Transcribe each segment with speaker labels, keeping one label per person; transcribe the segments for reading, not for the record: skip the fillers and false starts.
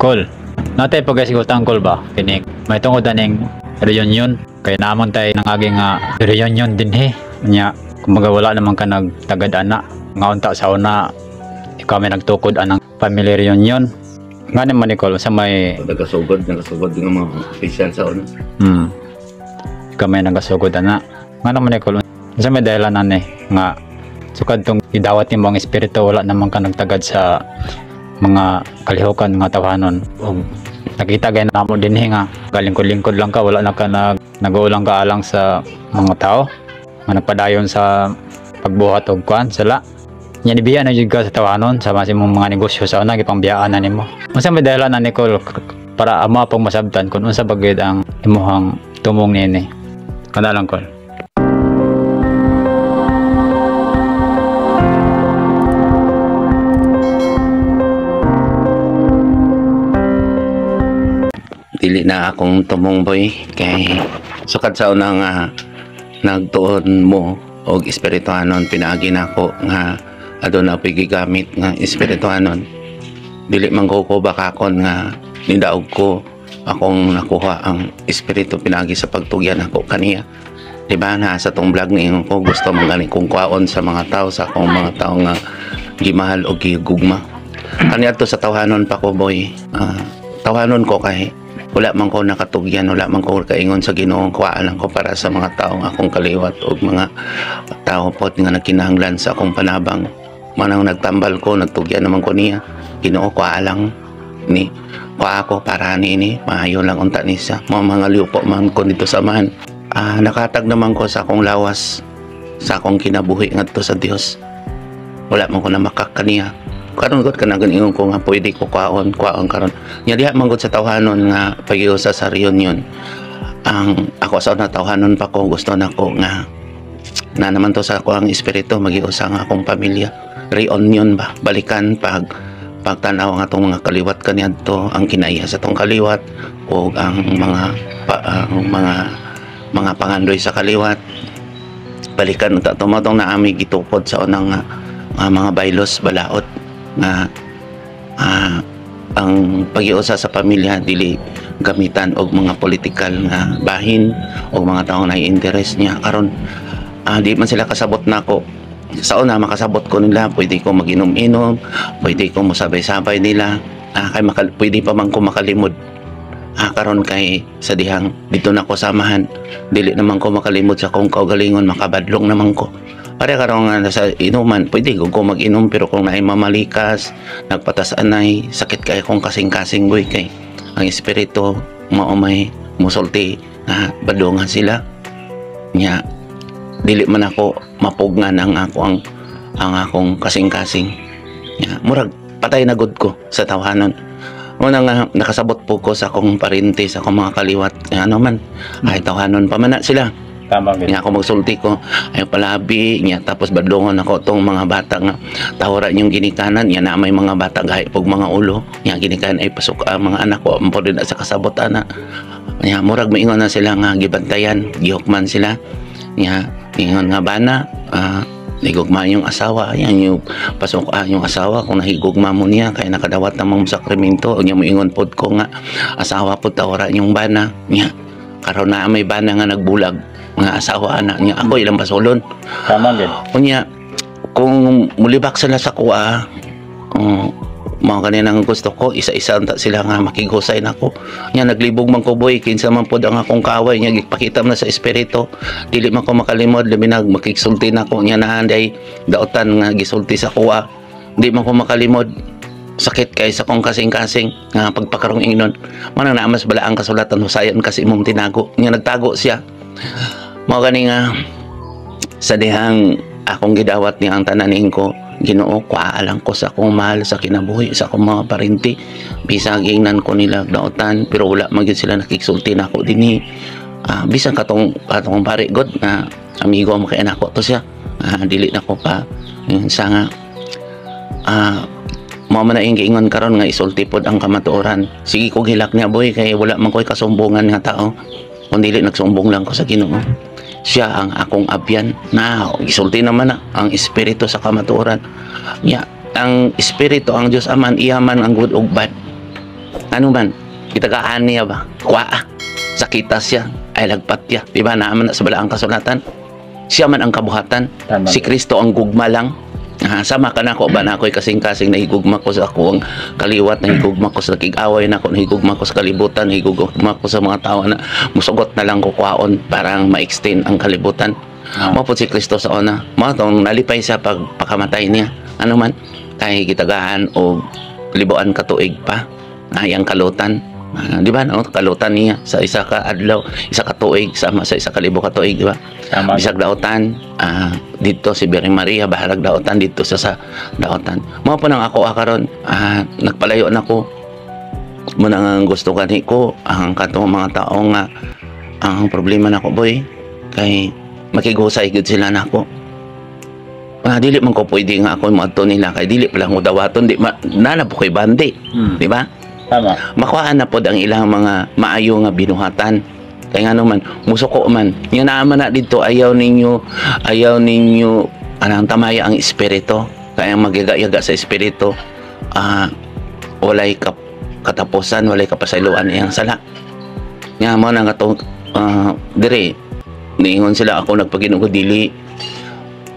Speaker 1: Kol, natay pagkasigutang, Kol, ba? Kini, may tungod aning reunion. Kay naman tayo nangagi nga reunion dinhi. Nya, kumbaga wala naman ka nagtagad ana. Nga unta sa una, ikaw may nagtukod anang family reunion. Nga naman ni Kol, sa may
Speaker 2: Nagasugod, nagasugod ng mga official sa una.
Speaker 1: Ikaw may nagasugod ana. Nga naman ni Kol, sa may dahilan ani nga sukad tong gidawat nimo ang espiritu, wala naman ka nagtagad sa mga kalihukan nga tawhanon, ug nakita gay namo dinhi nga galingkod-lingkod lang ka, wala na ka nag-uulang ka alang sa mga tao nga nagpadayon sa pagbuhat og kuan sala nya. Nibiya na jud ka sa tawhanon sa mas imong mga negosyo sa una, gipangbiyaan na nimo. Unsa may dahilan na, Nicole, para amo pong masabtan kung unsa ba gyud ang imuhang tumong niini kana lang, Kol?
Speaker 2: Dili na akong tumong, boy, kay sukad sa una nga nagtuon mo og espirituhanon, pinaagi nako nga aduna po'y gigamit nga espirituhanon. Dili man ko bakakon nga nidaog ko akong nakuha ang espiritu pinaagi sa pagtugyan ako kaniya. Di ba na sa tong vlog niingon ko gusto man gani kong kuhaon sa mga tao, sa akong mga tao nga gimahal og gigugma. Kaniadto sa tawhanon pa ko, boy. Tawhanon ko kay wala man ko nakatugyan, wala man ko kaingon sa Ginoo, kuhaan lang ko para sa mga taong akong kaliwat og mga tao pod nga nagkinahanglan sa akong panabang. Manang nagtambal ko, nagtugyan naman ko niya. Ginoo, kuha lang ni kuha ako para niini, maayo lang unta ni siya. Mga liupo man ko dito sa amahan. Nakatag naman ko sa akong lawas, sa akong kinabuhi ngadto sa Dios. Wala man ko na makakaniya. Karon gud kanang ingon ko nga pwede ko kuhaon, kuhaon karon. Nya diha man gud sa tawhanon nga pagiusa sa reunion. Ang ako sa una tawhanon pa ko, gusto nako nga na naman to sa ako ang espiritu magiusa nga akong pamilya. Reunion ba, balikan pag pagtanaw ang atong mga kaliwat kaniadto, ang kinaiya sa atong kaliwat o ang mga pa, ang mga pangandoy sa kaliwat. Balikan unta to mo tong naami gitukod sa unang nga mga baylos balaot nga ang pagiusa sa pamilya dili gamitan og mga politikal nga bahin o mga taong nai-interest niya karon. Di man sila kasabot nako. Sa una makasabot ko nila, pwede ko maginom-inom, pwede ko mosabay-sabay nila, kay pwede pa man ko makalimod. Karon kay sa dihang dito na ko samahan, dili naman ko makalimod sa akong kaugalingon, makabadlong naman ko. Pare karon nga sa inuman, pwede ko mag-inom, pero kung naay mamalikas, nagpatas anay, sakit kay akong kasing-kasing, boy, kay ang espiritu mao may musulti nga badlongan sila. Nya dili man ako mapugnan ang akong kasing-kasing. Nya murag patay na gud ko sa tawhanon. Una nga nakasabot po ko sa akong parente, sa akong mga kaliwat, ano man, ay tawhanon pa man na sila.
Speaker 1: Tama gid.
Speaker 2: Nya ako magsulti ko, ay palabi nya, tapos badlongon ako tong mga bata nga tawra inyong ginikanan. Nya na may mga bata gahi pog mga ulo nya ginikan ay pasok ang mga anak ko, ampo din na sa kasabot ana. Nya murag moingon na sila nga gibantayan, gihukman sila. Nya ingon nga bana, nahigugma yung asawa, yan yung pasok yung asawa kung nahigugma mo niya kay nakadawat namang sakramento. Nya moingon pod ko nga asawa pod tawra yung bana. Nya karon na may bana nga nagbulag mga asawa anak niya, ako ilang pasulon.
Speaker 1: Tama gid.
Speaker 2: Unya kung mulibak sila sa kuha, mga kaninang gusto ko isa-isa unta sila nga makighusay nako. Nya naglibog man ko, boy, kinsa man pod ang akong kaaway. Nya gipakita man sa espiritu, dili man ko makalimod, labi nag makigsulti nako. Nya naanday daotan nga gisulti sa kuha, di man ko makalimod, sakit kay sa kong kasing-kasing nga pagpakarong ingnon. Manang naa mas bala ang kasulatan, husayon kasi imong tinago. Nya nagtago siya. Mao gani nga sa dihang akong gidawat ni ang tanan ko, Ginoo, kuha lang ko sa akong mahal sa kinabuhi, sa akong mga parinti, bisag ingnan ko nila daotan, pero wala man gyud sila nakigsulti nako dinhi. Bisan katong katong pare god na amigo mo kay nako to siya, dili nako pa yun sa nga mao man na iyong giingon karon nga isulti pod ang kamatuoran. Sige ko gilak niya, boy, kay wala man ko'y kasumbongan nga tao kung dili nagsumbong lang ko sa Ginoo. Siya ang akong abyan na gisulti naman na ang espiritu sa kamatuoran. Nya ang espiritu, ang Dios Aman, iya man ang good ug bad. Ano man, gitagaan niya ba? Kuha. Sakita siya, ay lagpat niya. Di ba, naaman na sa balaang kasulatan? Siya man ang kabuhatan.
Speaker 1: Tama.
Speaker 2: Si Kristo ang gugma lang. Ah, sama ka nako ba na ako'y kasing-kasing nahigugma ko sa akong kaliwat, nahigugma ko sa nakig-away nako, nahigugma ko sa kalibutan, nahigugma ko sa mga tao na musugot na lang ko kwaon parang ma-extend ang kalibutan. Mao pod si Kristo sa una. Mao tong nalipay sa pagpakamatay niya. Ano man kay gitagaan og libuan ka tuig pa ay ang kalutan. Ah, di ba no? Kalutan niya sa isa ka adlaw, isa ka tuig sama sa 1,000 ka tuig, di ba?
Speaker 1: Tama.
Speaker 2: Bisag dautan, dito si Birhen Maria bahalag dautan dito sa dautan. Mao po nang ako karon, nagpalayo na ko. Mo nang ang gusto gani ko ang katong mga tao nga ang problema nako, boy, kay makigusay gyud sila nako. Ah, dili man ko pwede nga ako moadto nila kay dili pa lang ko dawaton, di ma, na po koy bandi, di ba?
Speaker 1: Tama.
Speaker 2: Makuhaan na pod ang ilang mga maayo nga binuhatan. Kay ngano man musuko man nga naa man na didto, ayaw ninyo anang tamaya ang espiritu, kaya ang magyaga-yaga sa espiritu, walay katapusan, walay kapasayloan iyang sala. Nga mo na nga to, dire niingon sila ako nagpaginoo, dili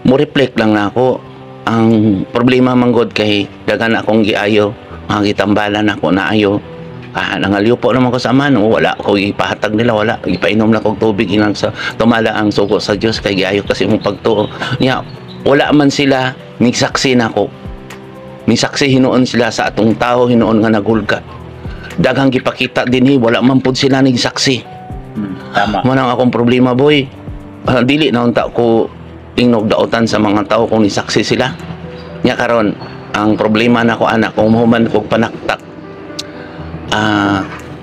Speaker 2: mo reflect lang na ako. Ang problema man gud kay daghan akong giayo, mga gitambalan ako na ayo. Nangalyo po naman ko sa amahan, oh, wala ko ipahatag nila, wala ipainom lang kog tubig inang sa tumala ang sugo sa Dios kay giayo kasi imong pagtuo niya. Wala man sila nisaksi nako, nisaksi hinuon sila sa atong tao hinuon nga nagulga, daghang gipakita dinhi, wala man pud sila nagsaksi.
Speaker 1: Tama.
Speaker 2: Mo nang akong problema, boy. Ah, dili na unta ko ingnog daotan sa mga tao kung nisaksi sila. Nya karon ang problema nako anak, kung human kog panaktak,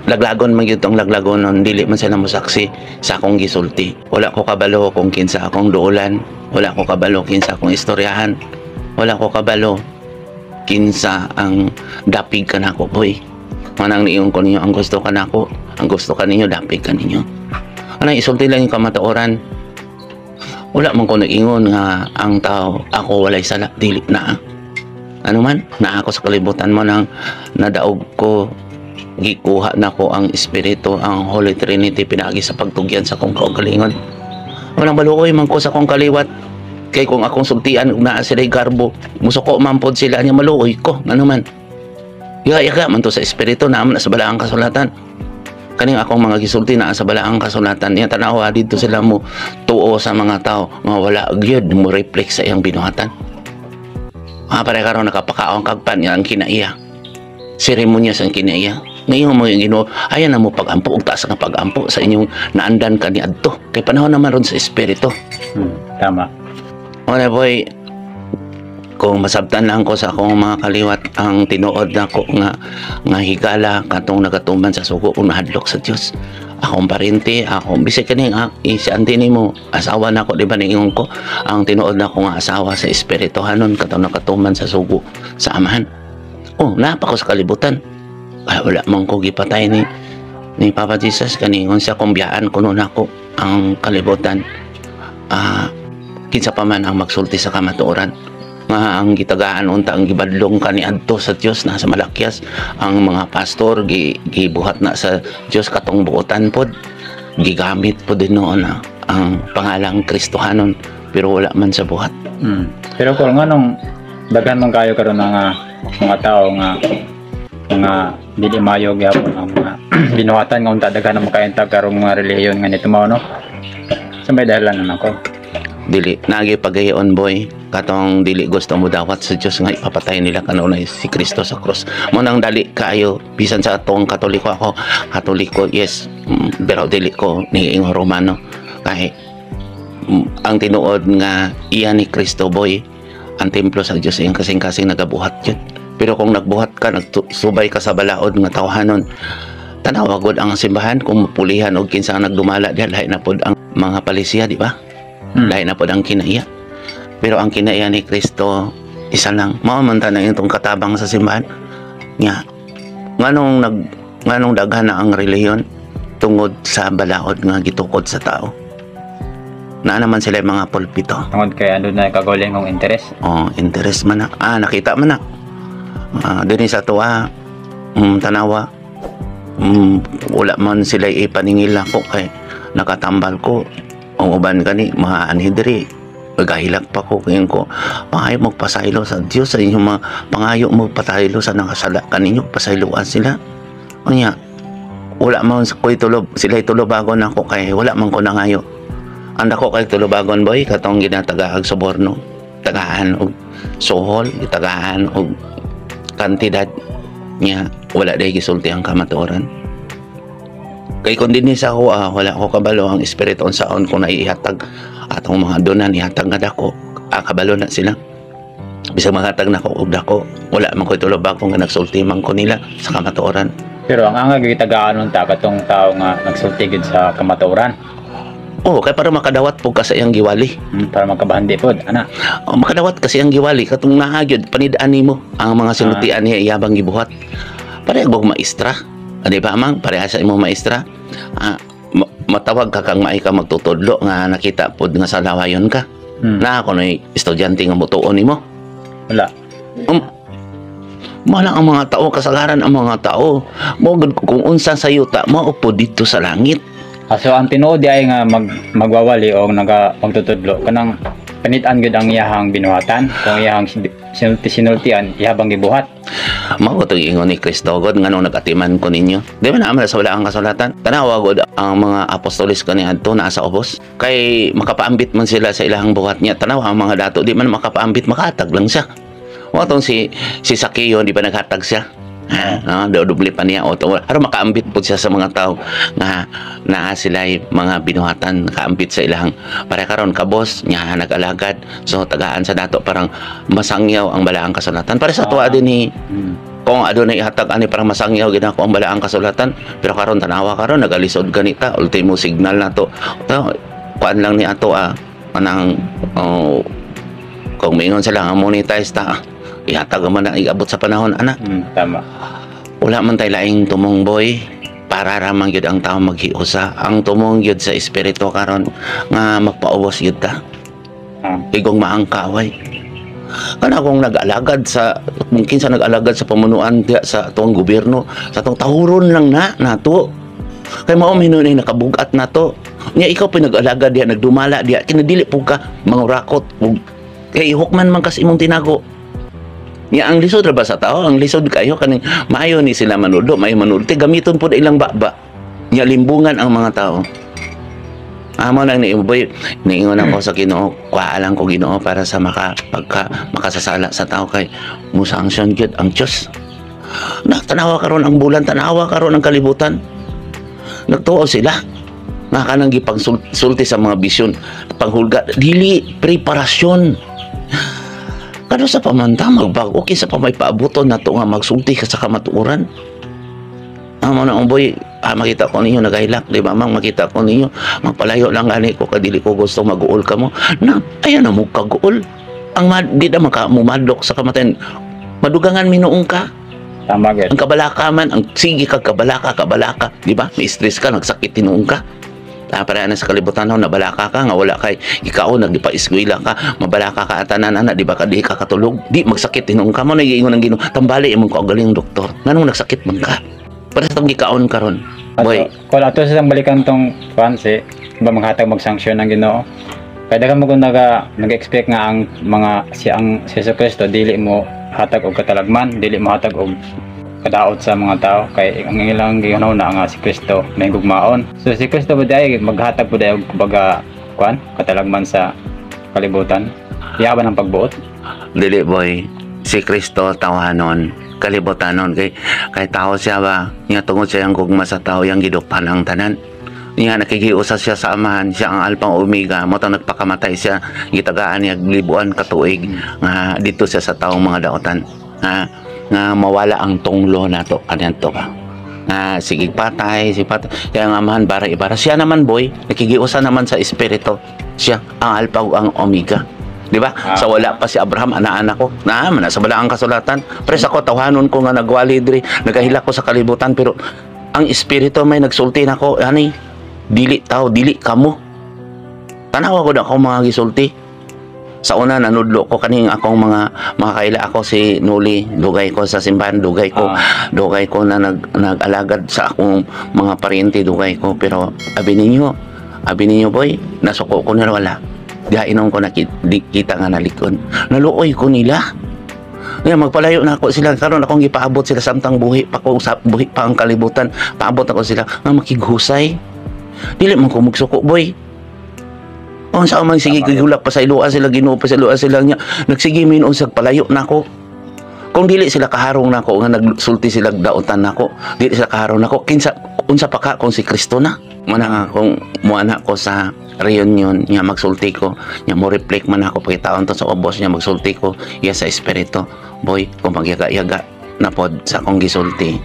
Speaker 2: laglagon man gyud tong laglagon nun, dili man sila mosaksi sa akong gisulti. Wala ko kabalo kung kinsa akong duolan, wala ko kabalo kinsa akong istoryahan, wala ko kabalo kinsa ang dapig kanako, boy. Manang niyon ko ninyo ang gusto kanako, ang gusto kaninyo dapig kaninyo. Anang isulti lang yung kamatuoran. Wala man ko nag-ingon nga ang tao ako walay sala, dili na. Ano man, naa ako sa kalibutan mo nang nadaog ko, gikuha na ko ang espiritu, ang Holy Trinity pinaagi sa pagtugyan sa akong kaugalingon. Walang baluoy man ko sa akong kaliwat. Kay kung akong sultian ug naa sila'y garbo, musuko man pod sila niya, maluoy ko. Ano man? Yaga man to sa espiritu na sa balaang kasulatan. Kaning akong mga gisulti naa sa balaang kasulatan niya, tanawa didto sila mo tuo sa mga tao nga wala gyud mo reflect sa iyang binuhatan. Ah, pare karon nakapakaon kag pan ang kinaiya. Seremonya sa kinaiya. Ngayon mo yung Ginoo, ayan na mo pag-ampo ug taas nga pag-ampo sa inyong naandan kaniadto. Kay panahon naman ron sa espiritu.
Speaker 1: Tama.
Speaker 2: Wala, boy, kung masabtan lang ko sa akong mga kaliwat ang tinuod nako nga nga higala katong nagatuman sa sugo kung nahadlok sa Dios. Akong parente, akong bisag kaning si auntie nimo, asawa nako, di ba niingon ko ang tinuod nako nga asawa sa espirituhanon katong nakatuman sa sugo sa Amahan. Oh, napa ko sa kalibutan. Ay, wala man ko gipatay ni Papa Jesus kaningon siya kung biyaan kuno nako ang kalibutan. Ah, kinsa pa man ang magsulti sa kamatuoran nga ang gitagaan unta ang gibadlong kaniadto sa Dios na sa Malakias, ang mga pastor gibuhat na sa Dios katong buotan pod, gigamit pod din noon na ang pangalang Kristohanon pero wala man sa buhat.
Speaker 1: Pero kung nganong daghan man kayo karon nga mga tao nga mga dili maayo gyapon ang mga binuhatan nga unta daghan naman kayo tag karong mga relihiyon nga nito mao, no? Sa may dahilan na ako.
Speaker 2: Dili nagi pagayon, boy, katong dili gusto mo dawat sa Dios nga ipapatay nila kanunay si Kristo sa krus mo nang dali kaayo bisan sa atong Katoliko. Ako Katoliko, yes, pero dili ko niingon Romano kay ang tinuod nga iya ni Kristo, boy, ang templo sa Dios, iyang kasing-kasing nagabuhat yun. Pero kung nagbuhat ka, nagsubay ka sa balaod nga tawhanon, tanawa gud ang simbahan kung mapulihan og kinsa ang nagdumala diha, lahi na pod ang mga palisiya, di ba? Lahi na pod ang kinaiya. Pero ang kinaiya ni Kristo isa lang. Mao man tanan itong katabang sa simbahan. Nga nganong daghan na ang relihiyon tungod sa balaod nga gitukod sa tao. Naa naman sila yung mga pulpito.
Speaker 1: Tungod kay ando na kagaling kong interes.
Speaker 2: Oh, interest man na. Ah, nakita man na. Ah, dinhi sa tuwa, tanawa. Wala man sila ipaningil ako kay nakatambal ko. Ang uban gani mga anhi diri, gahilak pa ko ngayon ko pangayo magpasaylo sa Dios sa inyong mga pangayo mo pataylo sa nakasala kaninyo, pasayloan sila. Unya wala man sa ko'y tulob sila tulubagon ako kay wala man ko nangayo. Ang dako kay tulubagon, boy, katong ginatagaag suborno, tagaan og suhol, gitagaan og kantidad niya, wala day gisulti ang kamatuoran. Kay kung dinhi sa ako, wala ko kabalo ang espiritu unsaon kung naihatag atong mga donan, ihatag nga dako, kabalo na sila. Bisag maghatag na ko og dako, wala man ko'y tulubagon nga nagsulti man ko nila sa kamatuoran.
Speaker 1: Pero ang angay gitagaan unta katong tao nga nagsulti gid sa kamatuoran.
Speaker 2: Oh, kay para makadawat po ka sa iyang giwali.
Speaker 1: Para makabahandi pod ana.
Speaker 2: Oh, makadawat kasi ang giwali katong naa gyud panidaan nimo ang mga sultian niya iyabang gibuhat. Pareha og maestra. Di ba, amang? Pareha sa imong maestra. Matawag ka kang maay ka magtutudlo nga nakita pod nga sa lawayon ka. Na ako no'y estudyante nga mutuon nimo.
Speaker 1: Wala.
Speaker 2: Mao lang ang mga tao, kasagaran ang mga tao. Mo gud kung unsa sa yuta, mao po dito sa langit.
Speaker 1: So ang tinuod di ay nga magwawali o naga magtutudlo kanang panit-an gyud ang iyahang binuhatan, kung iyahang sinultian ihabang gibuhat.
Speaker 2: Mao to ingon ni Kristo god nganong nagatiman ko ninyo. Di ba naman sa wala ang kasulatan? Tanawa god ang mga apostoles kaniadto naa sa ubos. Kay makapaambit man sila sa ilahang buhat niya. Tanawa ang mga dato, di man makapaambit, makahatag lang siya. Wa tong si si Sakeo, di ba naghatag siya? Ha, no, doble pa niya o to. Aron makaambit po siya sa mga tao nga naa sila mga binuhatan, nakaambit sa ilahang para karon kabos niya nag-alagad. So tagaan sa dato parang masangyaw ang balaang kasulatan. Para sa tuwa din ni kung adunay ihatag ani parang masangyaw gid ako ang balaang kasulatan, pero karon tanawa karon nagalisod ganita, ultimo signal na to. To kuan lang ni ato, anang, oh, kung mingon sila nga monetize ta, ihatag man na iabot sa panahon ana.
Speaker 1: Tama.
Speaker 2: Wala man tay laing tumong, boy, para ramang gyud ang tao maghiusa. Ang tumong gyud sa espiritu karon nga magpaubos gyud ta. Igong maangkaway kana kung nag-alagad sa mungkin sa nag-alagad sa pamunuan diya sa atong gobyerno, sa atong tahuron lang na nato kay mao man ni nakabugat nato nya. Ikaw pa nag-alagad diya, nagdumala diya, kinadili pud ka mangurakot ug kay hukman man kas imong tinago nya. Ang lisod ra ba sa tao, ang lisod kayo kaning maayo ni sila manudo, maayo manudo, gamiton pud ilang baba nya, limbungan ang mga tao. Amo lang ni boy, niingon ako sa Ginoo, kuha lang ko Ginoo para sa maka pagka makasasala sa tao kay musanksyon gyud ang Dios. Na tanawa karon ang bulan, tanawa karon ang kalibutan. Nagtuo sila nga kanang gipangsulti sa mga bisyon, panghulga, dili preparasyon. Kano sa pamanta magbag-o kinsa pa may paabuton nato nga magsulti ka sa kamatuoran. Amo na ang boy, makita ko ninyo nagahilak, di ba, mang? Makita ko ninyo, magpalayo lang gani ko kadili ko gusto mag-uol ka mo. Na, ayan na mo kaguol. Ang di na maka mumadlok sa kamatayon. Madugangan minuong ka.
Speaker 1: Tama gyud.
Speaker 2: Ang kabalaka man, ang sige ka kabalaka, kabalaka, di ba? May stress ka, nagsakit tinuong ka. Para na sa kalibutan ho, nabalaka ka nga wala kay ikaw nagdipa-eskwela ka, mabalaka ka atanan ana, di ba ka di ka katulog, di magsakit tinuong ka mo naiingon ang Ginoo, tambali imong kaugaling doktor. Nganong nagsakit man ka? Para sa tong gikaon karon. Boy.
Speaker 1: Ato, kung ato sa balikan tong Fransi, ba maghatag magsanksyon ang Ginoo? Kaya daghan mo kung nag-expect nga ang mga si ang si Jesu Kristo dili mo hatag og katalagman, dili mo hatag og kadaot sa mga tao kay ang ilang gihunahuna nga si Kristo may gugmaon. So si Kristo ba ay maghatag pud og kumbaga kuan katalagman sa kalibutan? Yaban ang pagbuot.
Speaker 2: Dili, boy, si Kristo tawanon, kalibutanon kay kay tao siya ba nya tungod sa iyang gugma sa tao yang gidukpan ang tanan. Niya nakikiusa siya sa Amahan, siya ang Alpha Omega, mo tang nagpakamatay siya, gitagaan niya libuan ka tuig nga dito siya sa taong mga daotan. Nga nga mawala ang tunglo nato kaniadto ba. Nga sige patay, si patay. Kaya ang Amahan bara ibara siya naman, boy, nakikiusa naman sa espiritu. Siya ang Alpha ug ang Omega. Di ba?
Speaker 1: Ah.
Speaker 2: Sa wala pa si Abraham, ana-ana ko. Na, man sa balaang kasulatan. Pres ako, tawhanon ko nga nagwali diri, nagahilak ko sa kalibutan, pero ang espiritu may nagsulti nako, ani, dili tao, dili kamo. Tanawa ko na ako mga gisulti. Sa una nanudlo ko kaning akong mga mga kaila ako si Nuli, dugay ko sa simbahan, dugay ko, dugay ko na nag-alagad sa akong mga paryente, dugay ko, pero abi ninyo boy, nasuko ko nila, wala. Diha inom ko di kita nga nalikon. Naluoy ko nila. Nga magpalayo na ako sila karon, akong gipaabot sila samtang buhi pa ko, sa buhi pa ang kalibutan, paabot ako sila nga makighusay. Dili man ko magsuko, boy. Unsa man sige gihulak pa sa iluan sila, Ginoo, pa sa iluan sila niya. Nagsige min unsag palayo nako. Kung dili sila kaharong nako nga nagsulti sila daotan nako, dili sila kaharong nako, kinsa unsa pa ka kung si Kristo na. Muna nga kung muana ko sa reunion niya, magsulti ko niya, mo reflect man ako pakitaon to sa ubos niya, magsulti ko iya sa espiritu, boy. Kung magyaga-yaga na pod sa akong gisulti,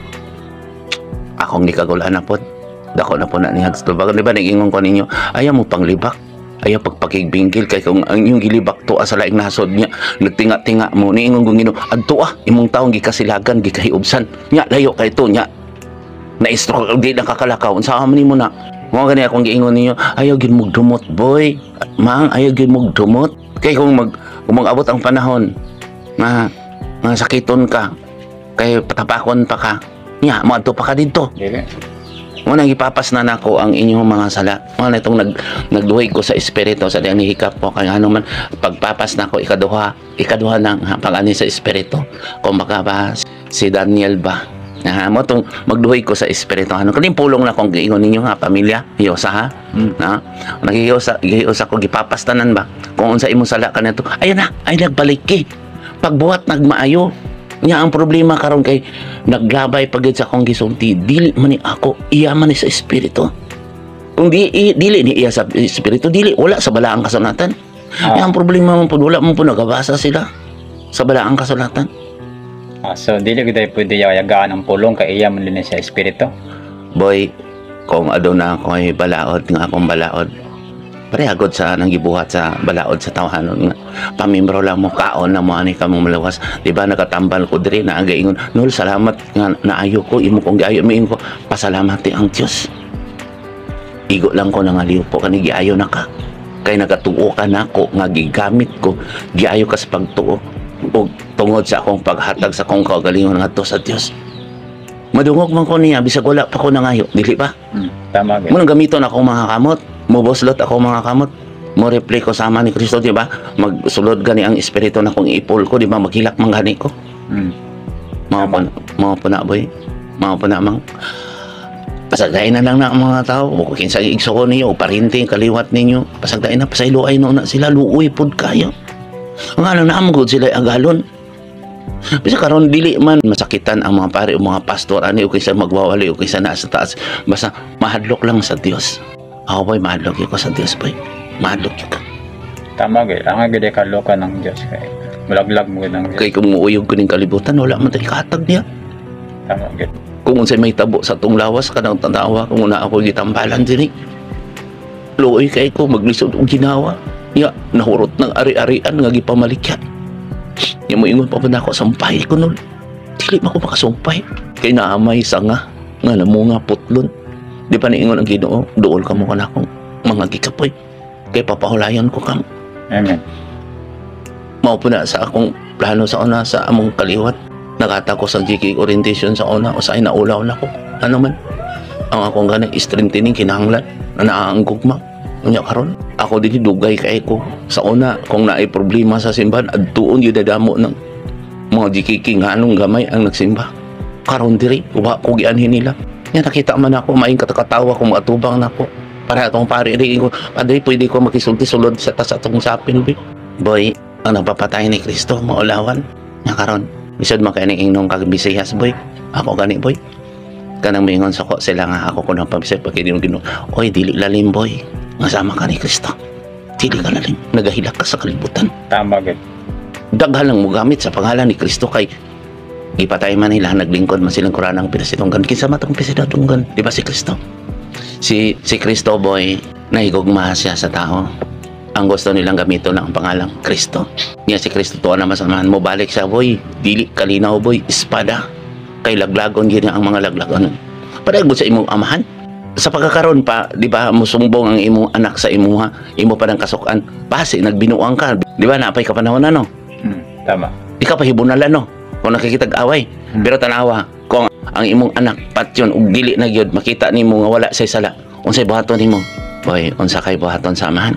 Speaker 2: akong gikagulaan na pod, dako na po na ni Hagstubag. Di ba nag-ingon ko ninyo, ayaw mo panglibak, ayaw pagpakigbingkil, kay kung ang inyong gilibak tuwa sa laing nasod niya, nagtinga-tinga mo, niingon kong Ginoo, adto imong taong gikasilagan, gikahiubsan nya, layo kay to nya, na-stroke, di na kakalakaw, unsa man nimo na? Mo gani akong giingon ninyo, ayaw gid mugdumot, boy, mang, ayaw gid mugdumot, kay kung mag-abot ang panahon nga nga sakiton ka, kay patapakon pa ka nya, moadto pa ka didto.
Speaker 1: Dili.
Speaker 2: Mo nang ipapas na nako ang inyong mga sala. Mo na itong nagduhay ko sa espiritu sa diyang nihikap ko, kay ano man pagpapas nako, ikaduha, ikaduha nang pag-ani sa espiritu. Kung baka ba si Daniel ba? Ha, mo tong magduhay ko sa espiritu. Ano kaning pulong na kong giingon ninyo nga pamilya, hiyosa ha. Na nagihiyosa, gihiyosa ko, gipapastanan ba? Kung unsa imong sala kanato, ayun na, ay nagbalik ki. Pagbuhat nagmaayo. Nya ang problema karon kay naglabay pagid sa akong gisulti, dili man ni ako, iya man ni sa espiritu. Kung dili ni iya sa espiritu, dili, wala sa balaang kasulatan. Nya ang problema man pud, wala man pud nagabasa sila sa balaang kasulatan.
Speaker 1: So dili gud pwede yagaan ang pulong kay iya man din sa espiritu.
Speaker 2: Boy, kung aduna ako'y balaod nga akong balaod, parehagod sa nang gibuhat sa balaod sa tawhanon nga pamimbro lang mo, kaon na mo ani ka mo malawas, di ba? Nakatambal ko diri na ingon, "Nol, salamat nga naayo ko imo kong giayo." Miingon ko, "Pasalamat ang Dios, igo lang ko nangaliw po kani, giayo na ka kay nagatuo ka nako nga gigamit ko, giayo ka sa pagtuo ug tungod sa akong paghatag sa akong kaugalingon ngadto sa Dios." Madungog man ko niya bisag wala pa ko nangayo, dili ba?
Speaker 1: Tama gid.
Speaker 2: Mo nang gamiton akong mga kamot, mobuslot ako mga kamot, mo reply ko sama ni Kristo, di ba? Magsulod gani ang espiritu na kung ipol ko, di ba? Maghilak man gani ko. Mao po na, boy. Mao po na, mang. Pasagdain na lang na ang mga tao. O kinsa igsuon ninyo, o parinti, kaliwat ninyo. Pasagdain na, pasayloay na sila, luoy pud kayo. Ang alam na amgod sila agalon. Bisa karon dili man masakitan ang mga pare o mga pastor ani o kaysa magwawali o kaysa naa sa taas. Basta mahadlok lang sa Dios. Ako, boy, mahadlok ko sa Dios, boy. Mahadlok ko.
Speaker 1: Tama gid. Ang gid kaloka ng Dios kay mulaglag mo gid ang Dios.
Speaker 2: Kay kung muuyog ko ning kalibutan, wala man tayo katag niya.
Speaker 1: Tama gid.
Speaker 2: Kung unsay may tabo sa tong lawas kanang tanawa kung una ako gitambalan dinhi. Luoy kay ko maglisod og ginawa. Ya, nahurot ng ari-arian nga gipamalikya. Ya mo ingon pa pa nako, sampay ko nol. Dili man ko makasumpay. Kay naamay sanga nga namo nga putlon. Di pa niingon ang Ginoo, "Duol ka mo kanakong mga gikapoy. Kay papahulayon ko kamo."
Speaker 1: Amen.
Speaker 2: Mao po na sa akong plano sa una sa among kaliwat. Nakata ko sa GK orientation sa una, usay naulaw na ko. Ano man? Ang akong gani strengthening kinahanglan na naa ang gugma. Unya karon, ako din dugay kay ko. Sa una, kung naay problema sa simbahan, adtuon gyud damo ng mga GKK nga anong gamay ang nagsimba. Karon diri, wa ko gianhin nila. Nya nakita man ako, maing katakatawa kung atubang nako. Para atong pare ri ko, "Padre, pwede ko makisulti sulod sa tas atong sapin bi?" Boy, ang nagpapatay ni Kristo maulawan. Nya karon, bisod man kay ning ingnong kag bisihas, boy. Ako gani, boy. Kanang mingon sa ko sila nga ako kuno pabisay pag Ginoo. Oy, dili lalim, boy. Nga sama ka ni Kristo. Dili ka lalim. Nagahilak ka sa kalibutan.
Speaker 1: Tama gid.
Speaker 2: Daghan lang mo gamit sa pangalan ni Kristo kay gipatay man nila, naglingkod man silang kuranang pinasidunggan. Kinsa man tong pinasidunggan? Di ba si Kristo? Si si Kristo, boy, nahigugma siya sa tao. Ang gusto nilang gamiton lang ang pangalang Kristo. Niya si Kristo tuwa na masamahan mo balik siya, boy. Dili kalinaw, boy, espada. Kay laglagon gid ang mga laglagon. Pareho sa imong amahan. Sa pagkakaroon pa, di ba, musumbong ang imong anak sa imuha, imo pa ng kasukan, base nagbinuang ka, di ba, napay kapanahon na, no?
Speaker 1: Tama.
Speaker 2: Di ka pahibunalan, no? Kung nakikitag away. Pero tanawa, kung ang imong anak patyon ug dili na gyud makita nimo nga wala say sala, unsay buhaton nimo? Boy, unsa kay buhaton sa amahan?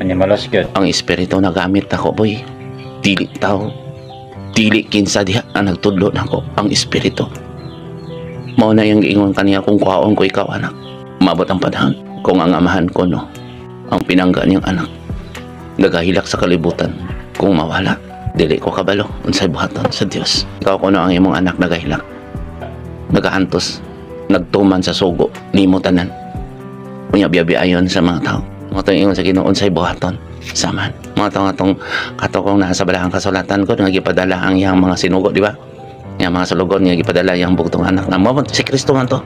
Speaker 1: Manimalos gyud.
Speaker 2: Ang espiritu na gamit ako, boy. Dili tao. Dili kinsa diha ang nagtudlo nako, ang espiritu. Mao na yung giingon kaniya, kung kuhaon ko ikaw, anak. Umabot ang panahon kung ang amahan ko, no, ang pinangga niyang anak nagahilak sa kalibutan, kung mawala, dili ko kabalo unsay buhaton sa Dios. Ikaw kuno, ang imong anak nagahilak, nagaantos, nagtuman sa sugo nimo tanan, unya biyabiayon sa mga tao. Mga tong ingon sa Ginoo, unsay buhaton sa amahan? Mga tong atong katokong nasa balahang kasulatan ko nga gipadala ang iyang mga sinugo, di ba? Yang mga sulugon nga gipadala iyang bugtong anak nga mo si Kristo man to.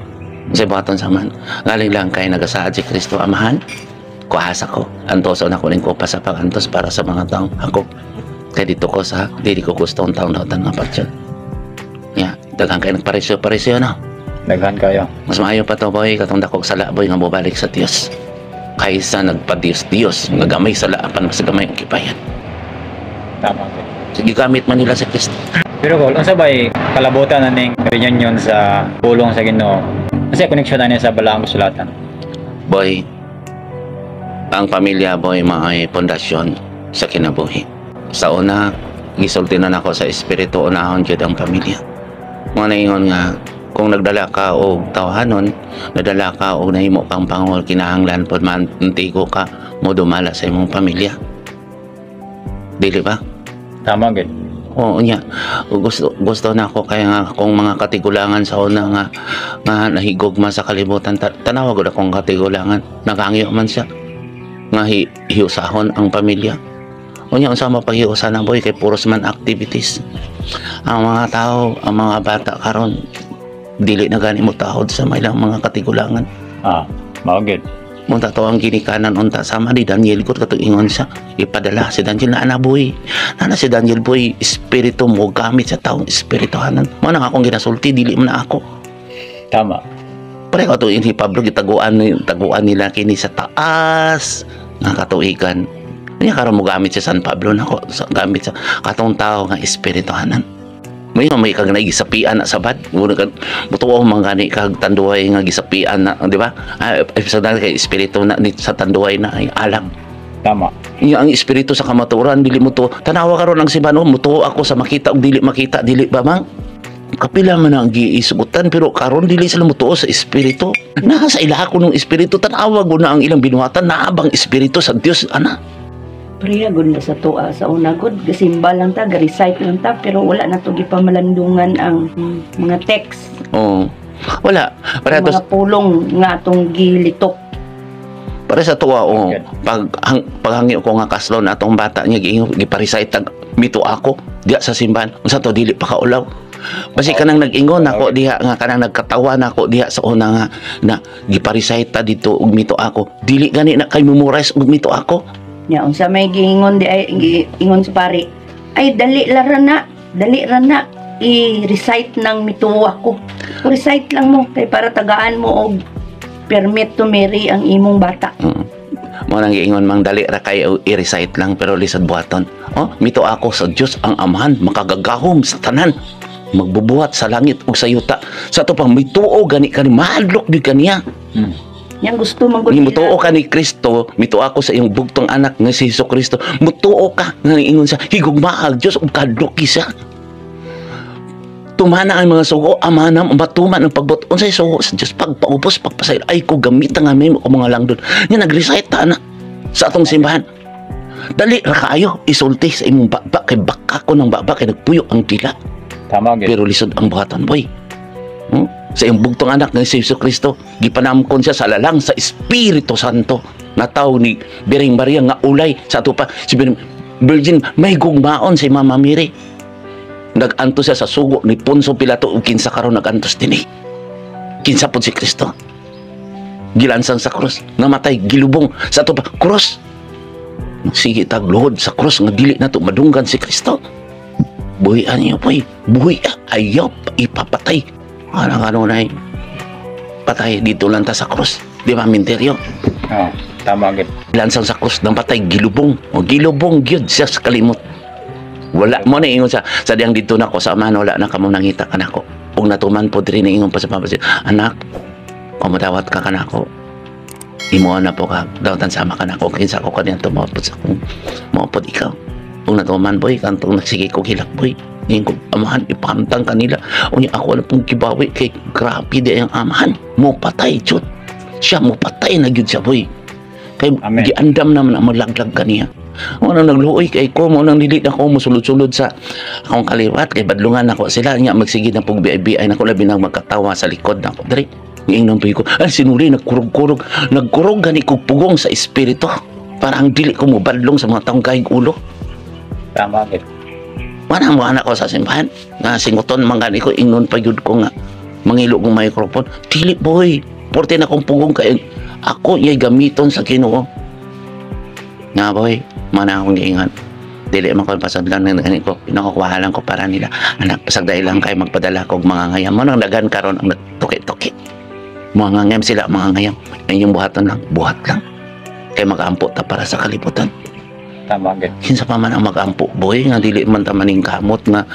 Speaker 2: Unsay buhaton sa amahan? Galing lang kay nagasaad si Kristo, "Amahan, kuhasa ko, antoson ako ning kupa sa pagantos para sa mga taong hakop, kay dito ko sa dili ko gusto ang taong dautan nga patyon." Ya, daghan kay nagparesyo-paresyo, no?
Speaker 1: Daghan kayo.
Speaker 2: Mas maayo pa to, boy, katong dakog sala, boy, nga mobalik sa Dios kaysa nagpa-Dios-Dios nga gamay sala apan mas gamay ang kipayan.
Speaker 1: Tama gyud.
Speaker 2: Sige, gamit man nila sa Kristo.
Speaker 1: Pero Kol, unsa bay kalabutan na ning reunion sa pulong sa Ginoo? Kasi connection na niya sa balaang kasulatan.
Speaker 2: Boy, ang pamilya, boy, maay pundasyon sa kinabuhi. Sa una, gisulti na nako sa espiritu, unahon gyud ang pamilya. Mga naingon nga kung nagdala ka og tawhanon, nagdala ka og nahimo kang pangol, kinahanglan pod mantigo ka mo dumala sa imong pamilya. Dili ba?
Speaker 1: Tama gyud.
Speaker 2: Oo niya. Gusto gusto na ako kaya nga akong mga katigulangan sa una nga nga nahigugma sa kalibutan. Tanawa gud akong katigulangan. Nagangyo man siya nga hiusahon ang pamilya. Unya, unsa mapaghiusa na, boy, kay puros man activities. Ang mga tao, ang mga bata karon dili na gani mo tahod sa ilang mga katigulangan.
Speaker 1: Ah, mao gyud.
Speaker 2: Munta to ang ginikanan unta sama ni Daniel ko katong ingon sa ipadala si Daniel na ana, boy. Nana si Daniel, boy, espiritu mo gamit sa taong espirituhanan. Mo nang akong ginasulti, dili man na ako.
Speaker 1: Tama.
Speaker 2: Pareho ato ini Pablo, gitaguan taguan nila kini sa taas nga katuigan. Niya karon mo gamit si San Pablo nako sa, gamit sa katong tao nga espirituhanan. May kag nagisapian na sa bad. Muna kag mutuo man gani kag tanduay nga gisapian na, di ba? Ay, sa dahil kay espiritu na ni sa tanduay na ay alam.
Speaker 1: Tama.
Speaker 2: Iya, ang espiritu sa kamatuoran dili mo to. Tanawa karon ang simbahan, oh, mutuo ako sa makita ug dili makita, dili ba mang? Kapila man ang giisugutan pero karon dili sila mutuo sa espiritu. Nasa ila ko nung espiritu, tanawa gud na ang ilang binuhatan, naabang espiritu sa Dios ana.
Speaker 3: Priya gud na sa tuwa sa una gud, gasimba lang ta, ga-recite lang ta, pero wala na to gipamalandungan ang mga text,
Speaker 2: Oh. Wala. Para
Speaker 3: ang mga pulong nga atong gilitok.
Speaker 2: Para sa tuwa, oh,
Speaker 1: Good.
Speaker 2: Paghangyo ko nga kaslon atong bata niya, giingon gipa-recite tag mito ako diya sa simbahan. Unsa to, dili pa kaulaw. Basi kanang nag-ingon nako diha nga kanang nagkatawa nako diha sa una nga na gipa-recite ta dito og mito ako. Dili gani na kay memorize og mito ako.
Speaker 3: Nya unsa may giingon di ay giingon sa pari, ay dali la ra na, dali ra na i-recite ng mituwa ko. Recite lang mo kay para tagaan mo og permit to marry ang imong bata.
Speaker 2: Mo nang giingon mang dali ra kay i-recite lang pero lisod buhaton. Oh, mito ako sa Dios ang Amahan makagagahom sa tanan, magbubuhat sa langit ug sa yuta. Sa ato pang mituo gani kani, mahadlok gyud kaniya.
Speaker 3: Yang gusto man gud
Speaker 2: Ni
Speaker 3: nila.
Speaker 2: mutuo ka ni Kristo, mituo ako sa iyong bugtong anak nga si Hesus Kristo. Mutuo ka nga ingon sa higugmaag Dios ug kadloki siya. Tumana ang mga sugo, amana matuman ang pagbot. Unsay sugo sa Dios? Pagpaubos, pagpasaylo ay ko gamita nga may ko mga langdon. Nya nag-recite ta na sa atong simbahan. Dali ra kaayo isulti sa imong baba kay baka ko ng baba kay nagpuyo ang dila.
Speaker 1: Tama gyud.
Speaker 2: Pero lisod ang buhatan, boy. Sa iyong bugtong anak nga si Hesus Kristo, gipanamkon siya sa lalang sa Espiritu Santo. Nataw ni Bireng Maria nga ulay sa ato pa si Virgin may gugmaon si Mama Mary. Nag-antos siya sa sugo ni Poncio Pilato ug kinsa karon nag-antos dinhi? Kinsa pod si Kristo? Gilansang sa krus, namatay, gilubong sa ato pa krus. Sige tagluhod sa krus nga dili nato madunggan si Kristo. Buhian niyo, boy. Buhi ayaw ipapatay. Ano kanunay? Patay dito lang ta sa krus. Di ba minteryo?
Speaker 1: Oh, tama gid.
Speaker 2: Lansang sa krus ng patay gilubong. O gilubong gyud siya sa kalimot. Wala mo na ingon sa diyang dito nako sa amahan, wala na kamo nangita kanako. Ug natuman po diri ni ingon pa sa papa siya, anak, kung madawat ka kanako, imo na po ka, dawatan sama kanako, kinsa ko kaniya tumapod sa akong maupod ikaw. Ug natuman boy, kantong nagsige ko hilak boy. Ngayon ko, amahan, ipahamtang kanila. Unya ako na pong kibawi kay grabe di ang amahan. Mo patay, chut. Siya mo patay na gyud siya boy. Kay
Speaker 1: Amen.
Speaker 2: giandam naman ang maglaglag kaniya. Mo nang nagluoy kay ko, mo nang dili na ko mosulod-sulod sa akong kaliwat kay badlungan nako sila nya magsige na pug BI nako labi nang magkatawa sa likod nako diri. Giingnon ko, ay sinuli nagkurog-kurog, nagkurog gani kog pugong sa espiritu. Parang dili ko mo badlong sa mga taong kahig ulo.
Speaker 1: Tama gid.
Speaker 2: Wala mo anak ko sa simbahan. Nga singuton man gani ko ingnon pa gyud ko nga mangilo kong microphone. Dili boy, porte na kong pugong kay ako iyay gamiton sa Ginoo. Nga boy, mana akong giingan. Dili man ko pasadlan ng gani ko. Pinakukuha lang ko para nila. Anak, pasagdai lang kay magpadala kog mga ngayam. Mo nang dagan karon ang nagtuki-tuki. Mga ngayam sila, mga ngayam. Ang inyong buhaton lang, buhat lang. Kay mag-ampo ta para sa kalibutan.
Speaker 1: Tama gid.
Speaker 2: Kinsa pa man ang mag-ampo boy nga dili man ta maning kamot nga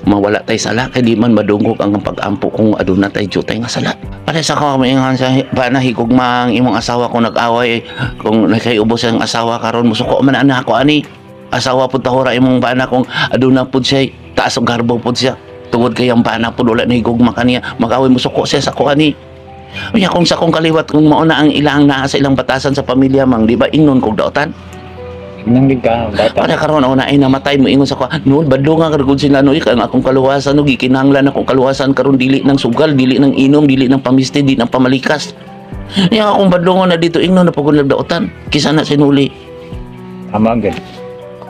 Speaker 2: mawala tay sala kay di man madungog ang pag-ampo kung aduna tay jutay nga sala. Pare sa ko maingan sa bana higugma ang imong asawa kung nag-away kung nakaiubos ang asawa karon musuko man ana ako ani. Asawa pud tahura imong bana kung aduna pud siya taas og garbo pud siya. Tungod kay ang bana pud wala na higugma kaniya mag-away musuko siya sa ko ani. Unya kung sa kong kaliwat kung mao na ang ilang naa sa ilang batasan sa pamilya mang di ba ingnon kog daotan?
Speaker 1: Nang gid ka bata.
Speaker 2: Para karon ako na ay namatay mo ingon sa ko. Noon badlo nga karon sila no ang akong kaluwasan no gikinahanglan akong kaluwasan karon dili ng sugal, dili ng inom, dili ng pamisti, dili ng pamalikas. Niya akong badlo nga na dito ingnon na pagod daotan. Kisa na sinuli.
Speaker 1: Tama gid.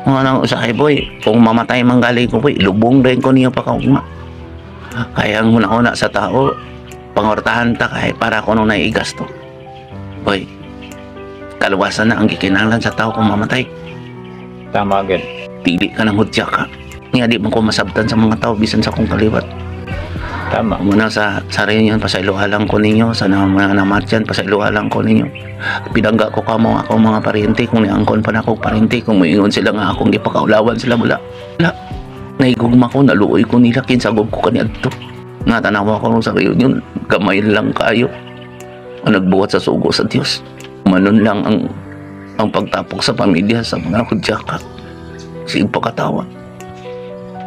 Speaker 2: Mga nang usahay boy, kung mamatay man galing ko boy, lubong rin ko niyo pakaugma. Kaya ang una-una sa tao, pangortahan ta kay para ko nung naigasto. Boy, kaluwasan na ang gikinahanglan sa tao kung mamatay.
Speaker 1: Tama gid.
Speaker 2: Dili ka ng hudya ka. Nga di man ko masabtan sa mga tao bisan sa akong kaliwat.
Speaker 1: Tama.
Speaker 2: Muna sa reunion pasailuhalan ko ninyo sa mga namatyan pasailuhalan ko ninyo. Pinangga ko kamo ako mga parente kung niangkon pa na ako parente kung moingon sila nga akong gipakaulawan sila wala. Wala. Naigugma ko naluoy ko nila kinsagog ko kaniadto. Nga tanawa ko sa reunion gamay lang kayo. Ang nagbuhat sa sugo sa Dios. Manon lang ang pagtapok sa pamilya sa mga hudya ka. Sa pagkatawa.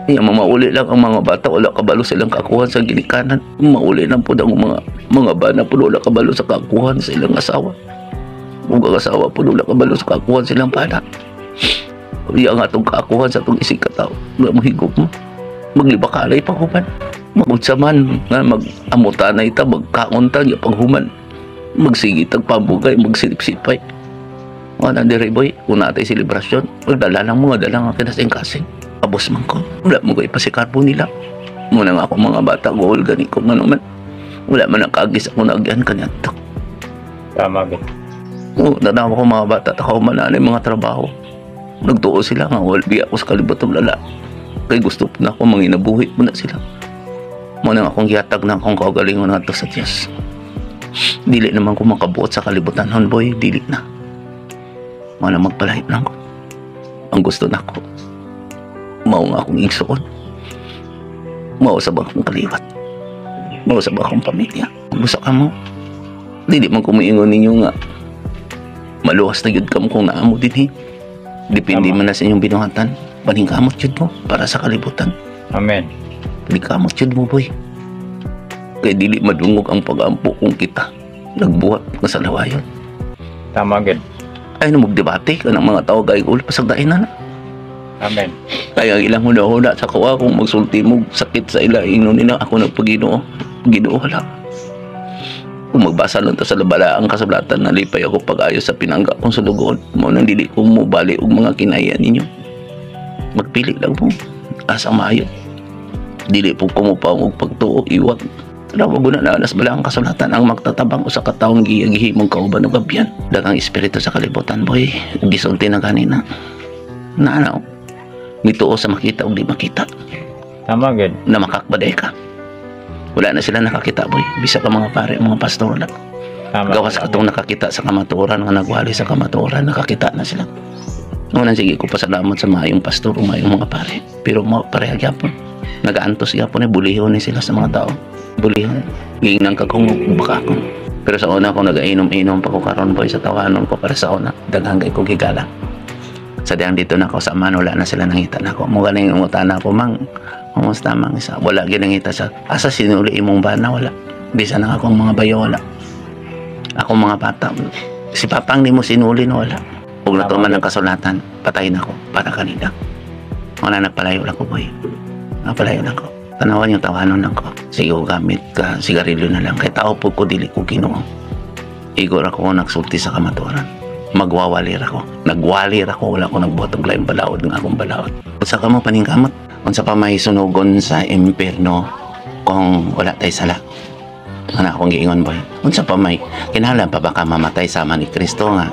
Speaker 2: Iya, mauli lang ang mga bata, wala kabalo silang kakuhan sa ginikanan. Mauli lang po ang mga bana po, wala kabalo sa kakuhan sa ilang asawa. Ug ang asawa po, wala kabalo sa kakuhan sa ilang bana. Iya nga itong kakuhan sa itong isig katao. Wala mahigop mo. Maglibakalay pa human. Magunsa man, nga mag-amutan na ita, magkaunta, niya paghuman. Magsigitag pambugay, magsilip-sipay. Wala dire boy, kung natay selebrasyon, magdala lang mga dala nga kinasing-kasing. Abos man ko. Wala mo ko ipasikarbo nila. Muna nga ako mga bata, goal gani ko man man. Wala man ang kagis ako nagyan kanya to.
Speaker 1: Tama gid.
Speaker 2: Oo, nanawa ko mga bata, takaw man na mga trabaho. Nagtuo sila nga, wala biya ako sa kalibutan lala. Kay gusto po na ako, manginabuhi po na sila. Muna nga akong gihatag na akong kaugalingon na to sa Diyos. Dili naman ko makabuot sa kalibutan, hon boy, dili na. Muna magpalahit lang ko. Ang gusto na ko, mao nga akong igsoon. Mao sa akong kaliwat. Mao sa akong pamilya. Gusto ka mo. Dili man ko moingon ninyo nga maluwas na gyud kamo kung naamo dinhi. Depende
Speaker 1: Tama.
Speaker 2: Man na sa inyong binuhatan. Paningkamot jud mo para sa kalibutan.
Speaker 1: Amen.
Speaker 2: Paningkamot jud mo boy. Kay dili madungog ang pag-ampo kung kita nagbuhat nga sa lawayon.
Speaker 1: Tama gid.
Speaker 2: Ay na magdebate ka ng mga tao gay ulo pasagdain na na.
Speaker 1: Amen.
Speaker 2: Kaya ang ilang huna-huna sa kuha kung magsulti mo sakit sa ila ingnon nila ako ng Paginoon. Ginoo wala. Kung magbasa lang ta sa labalaang kasablatan nalipay ako pag-ayos sa pinangga kong sulugoon. Mao nang dili ko mobali og mga kinaya ninyo. Magpili lang mo. Asa maayo. Dili po ko mo og pagtuo iwag. Tanawa ko na naalas bala ang kasulatan ang magtatabang usa ka taong gihimong kauban og abyan. Daghang espiritu sa kalibutan boy. Gisulti na ganina. Naanaw. Mituo sa makita og di makita
Speaker 1: Tama gid.
Speaker 2: na makakbaday ka. Wala na sila nakakita, boy. Bisa ka mga pare, mga pastor, wala.
Speaker 1: Tama.
Speaker 2: Gawas katong nakakita sa kamatuoran, nga nagwali sa kamatuoran, nakakita na sila. Unang sige ko pasalamat sa maayong pastor o maayong mga pare. Pero mo pareha gyapon. Nagaantos gyapon eh, bulihon ni sila sa mga tao. Bulihon. Giingnan ka kung baka ko. Pero sa una ko nagainom-inom pa ko karon, boy, sa tawanon ko para sa una daghang kay ko gigala. Sa diyang dito na ako sa man, wala na sila nangita na ako. Mo ganing ungutana ko, "Mang, kumusta, mang?" Isa wala ginangita sa asa sinuli imong bana, wala. Bisan ang akong mga bayo, wala. Akong mga bata, si papang nimo sinuli na wala. Ug natuman ang kasulatan, patay na ko para kanila. Wala, nagpalayo lang ko, boy. Nagpalayo lang ko. Tanawan yung tawanon lang ko. Sige ko gamit ka, sigarilyo na lang. Kay tao po ko, dili ko Ginoo. Igor ako nagsulti sa kamatuoran. Magwawalir ako. Nagwalir ako, wala ko nagbuhat og laing balaod nga akong balaod. Unsa ka mo paningkamot? Unsa pa may sunugon sa impierno kung wala tay sala? Ano akong giingon, boy? Unsa pa may kinahanglan pa ba ka mamatay sama ni Kristo nga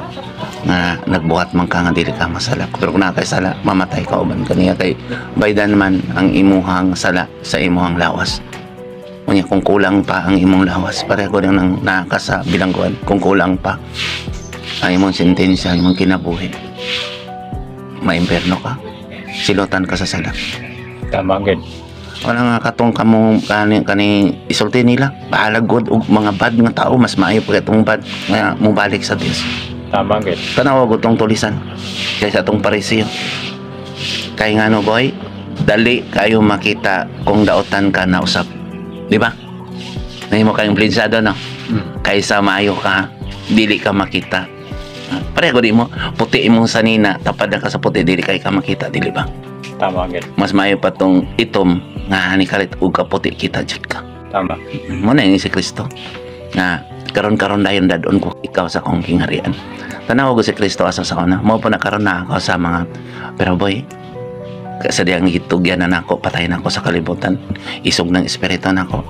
Speaker 2: nga nagbuhat man ka nga dili ka masala? Pero kung naa kay sala, mamatay ka uban kaniya kay baydan man ang imuhang sala sa imuhang lawas. Unya kung kulang pa ang imong lawas, pareho ko nang naa ka sa bilangguan. Kung kulang pa ang imong sentensya, imong kinabuhi, maimpierno ka. Silotan ka sa sala.
Speaker 1: Tama gid.
Speaker 2: Wala nga katong kamo kani kani isulti nila. Bahalag god og mga bad nga tao, mas maayo pa katong bad nga mobalik sa Dios.
Speaker 1: Tama gid.
Speaker 2: Tanawa ko tong tulisan kaysa atong Pariseo. Kay ngano, boy, dali kayo makita kung daotan ka na usap. Di ba? Nahimo kayong blinsado, no?
Speaker 1: Mm.
Speaker 2: Kaysa maayo ka, dili ka makita. Ah, pareho di mo, puti imong sanina, tapad na ka sa puti, dili kay ka makita, dili ba?
Speaker 1: Tama gid.
Speaker 2: Mas maayo pa tong itom nga ni kalit og kaputi, kita jud ka.
Speaker 1: Tama.
Speaker 2: Mo na yung si Kristo nga karon-karon dayon dadon ko ikaw sa akong gingharian. Tanaw ko si Kristo asa sa una. Mao po na karon na ako sa mga, pero boy, sa diyang gitugyan na nako, patay na ako sa kalibutan. Isog ng espiritu nako.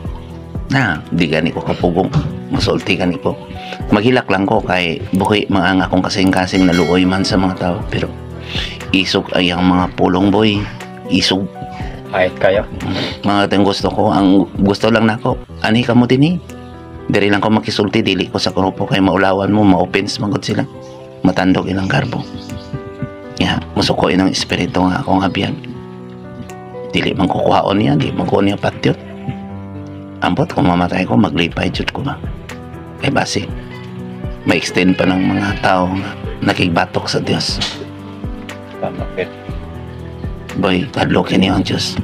Speaker 2: Na, di gani ko kapugong. Musulti gani ko. Maghilak lang ko kay buhi mga ang akong kasing-kasing naluoy man sa mga tao. Pero isog ay ang mga pulong, boy. Isog.
Speaker 1: Kahit kayo.
Speaker 2: Mga tayong gusto ko, ang gusto lang nako, ani ka mo dinhi. Diri lang ko makisulti, dili ko sa grupo kay maulawan mo, ma-offense man gud sila. Matandog ilang garbo. Ya, musuko inang espiritu nga akong abyan. Dili man ko kuhaon niya, di man ko niya patyot. Ambot kung mamatay ko, maglipay jud ko ba. Kay basi, ma-extend pa ng mga tao nga nakigbatok sa Dios.
Speaker 1: Tama gid.
Speaker 2: Boy, kadlokin niyo ang Diyos.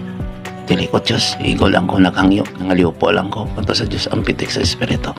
Speaker 2: Dili ko Diyos, igo lang ko naghangyo, nangaliw po lang ko. Punto sa Diyos, ang pitik sa Espiritu.